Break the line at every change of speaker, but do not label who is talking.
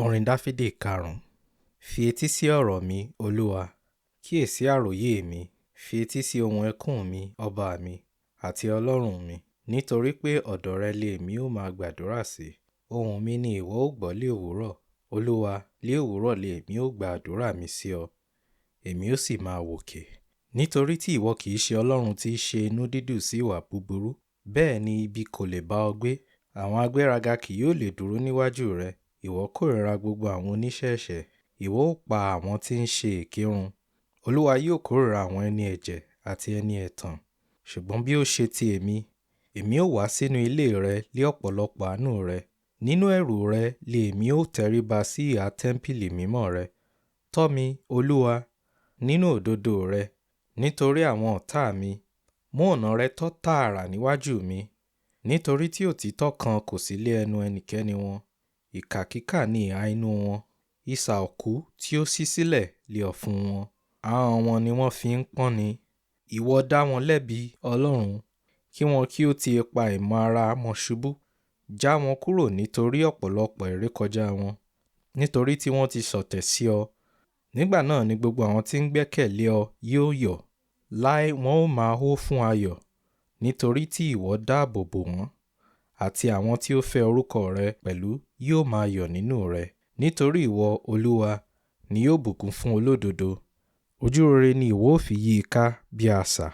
Orin Dáfídì karùn-ún. Fi etí sí ọ̀rọ̀ mi, Olúwa, kíyèsí àròyé mi, fi etí sí ohùn ẹkún mi, ọba mi, àti Ọlọ́run mi, nítorí pé ọ̀dọ̀ rẹ li èmi ó máa gbàdúrà sí. Ohùn mi ni ìwọ ó gbọ́ lí òwúrọ̀, Olúwa, lí òwúrọ̀ li èmi ó gba àdúrà mi sí ọ, èmi ó sì máa wòkè. Nítorí tí ìwọ kì í ṣe Ọlọ́run tí í ṣe inú dídùn sí ìwà búburú, bẹ́ẹ̀ ni ibi kò lè bá ọ gbé. Àwọn agbéraga kì yóò lè dúró níwájú rẹ. Ìwọ kórìíra gbogbo àwọn oníṣẹ́ ẹ̀ṣẹ̀, ìwọ ó pa àwọn tí ń ṣe èké run. Olúwa yóò kórìíra àwọn ẹni ẹ̀jẹ̀ àti ẹni ẹ̀tàn. Ṣùgbọ́n bí ó ṣe ti èmi, èmi ó wá sínú ilé rẹ lé ọ̀pọ̀lọpọ̀ àánú rẹ. Nínú ẹ̀rù rẹ li èmi ó tẹríba sí ìhà tẹ́ḿpìlì mímọ́ rẹ. Tọ́ mi, Olúwa, nínú òdodo rẹ, nítorí àwọn ọ̀tá mi. Mú ọ̀nà rẹ tọ́ tààrà níwájú mi, nítorí tí òtítọ́ kan kò sí lé ẹnu ẹnikẹ́ni wọn. Ìkàkíkà ni ìhà inú wọn, isà òkú tí ó ṣí sílẹ̀ li ọ̀fun wọn. Ahọ́n wọn ni wọ́n fi ń pọ́nni. Ìwọ dá wọn lẹ́bi, Ọlọ́run, kí wọn kí ó ti ipa ìmọ̀ ara wọn ṣubú. Já wọn kúrò nítorí ọ̀pọ̀lọpọ̀ ìrékọjá wọn, nítorí tí wọ́n ti ṣọ̀tẹ̀ sí ọ. Nígbà náà ni gbogbo àwọn tí ń gbẹ́kẹ̀lé ọ yóò yọ̀, láé wọn ó máa hó fún ayọ̀, nítorí tí ìwọ dáàbò bò wọ́n, àti àwọn tí ó fẹ́ orúkọ rẹ pẹ̀lú yóò máa yọ̀ nínú rẹ. Nítorí ìwọ, Olúwa, ni yóò bùkún fún olódodo. Ojú rere ni ìwọ ó fi yí i ká bí asà.